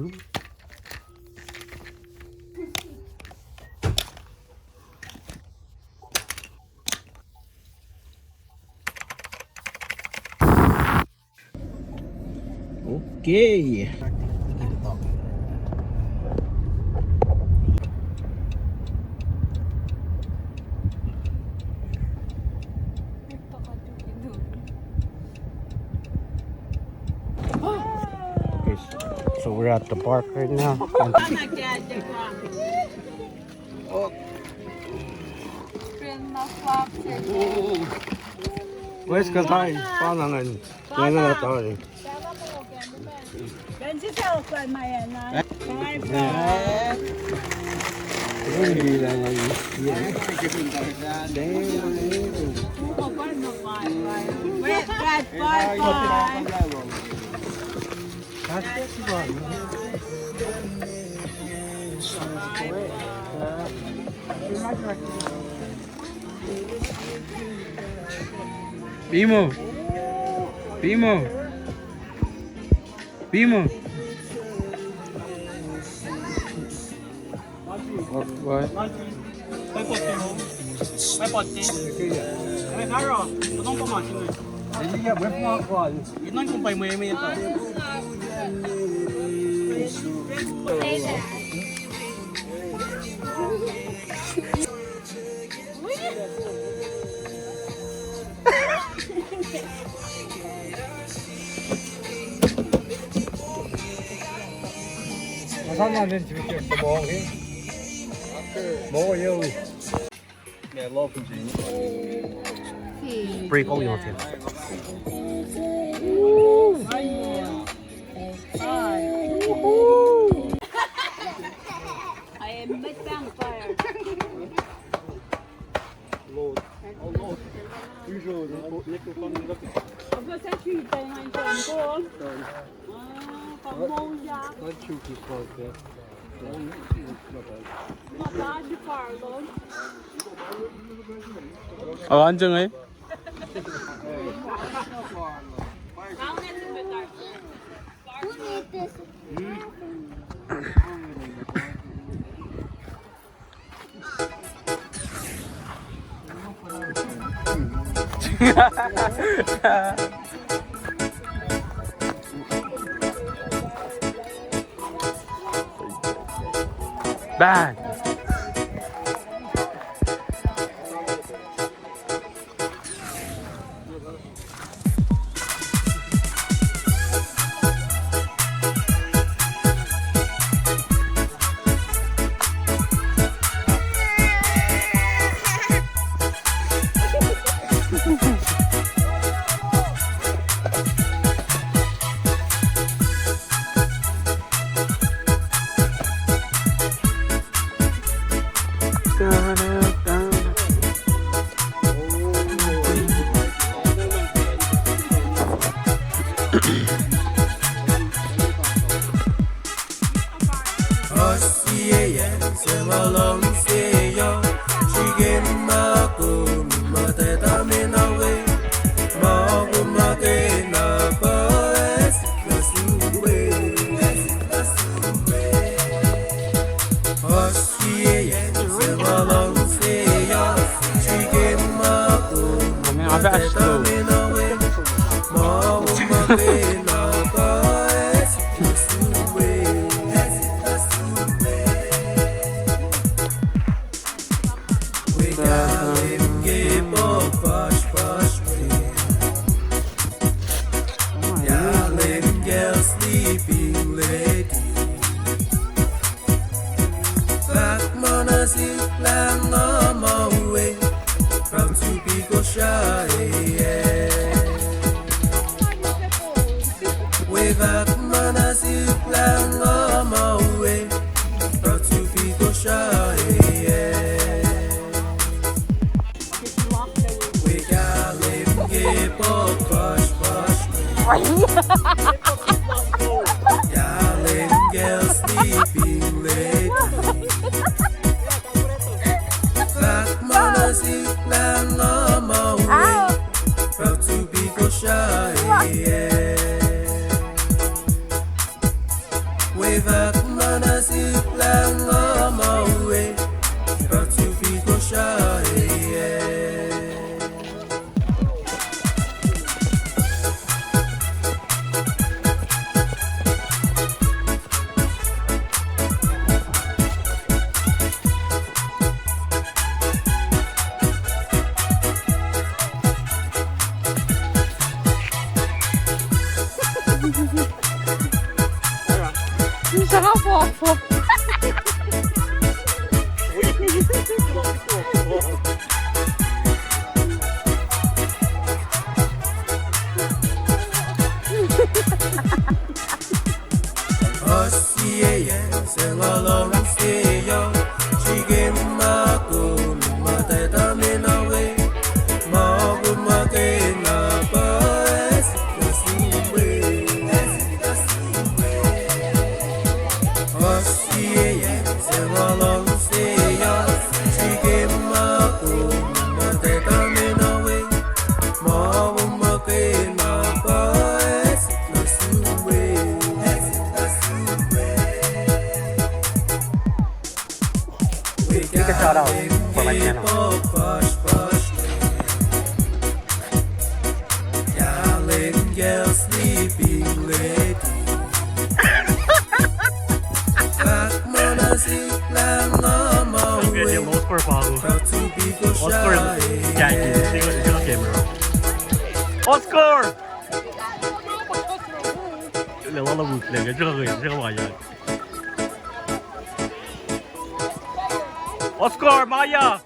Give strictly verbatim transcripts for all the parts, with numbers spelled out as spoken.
Okay. Okay, so we're at the park right now. Wes ka tai, pa na ngan. Ngan na tari. Bye bye. Bye bye. Bimo. Bimo. Bimo. Why? Break all your things. I am not vampire. Lord. Oh, Lord. Usual. Of course, I treat them like I'm cool. Ah, come on, yeah. Not true, he's not there. Not that you far alone. Oh, anjing, eh? Who made this? Bang. Sleeping lady. Fahk ma nuh sihk lah nga ma we, proud to be Kosrae. We fahk ma nuh sihk lah nga ma we, proud to be Kosrae. Ow. Take a shout out for my channel. Oscar, Oscar, Oscar! Oscar, Maya!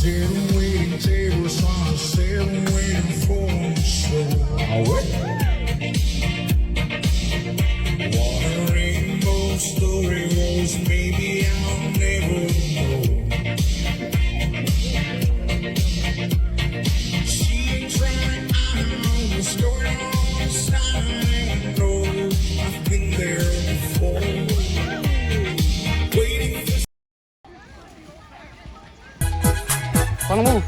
Sitting waiting tables on a sitting waiting for the show. What a rainbow story was, maybe I'll never know. She ain't trying, I know what's going on, I know I've been there before. Waiting for Final move.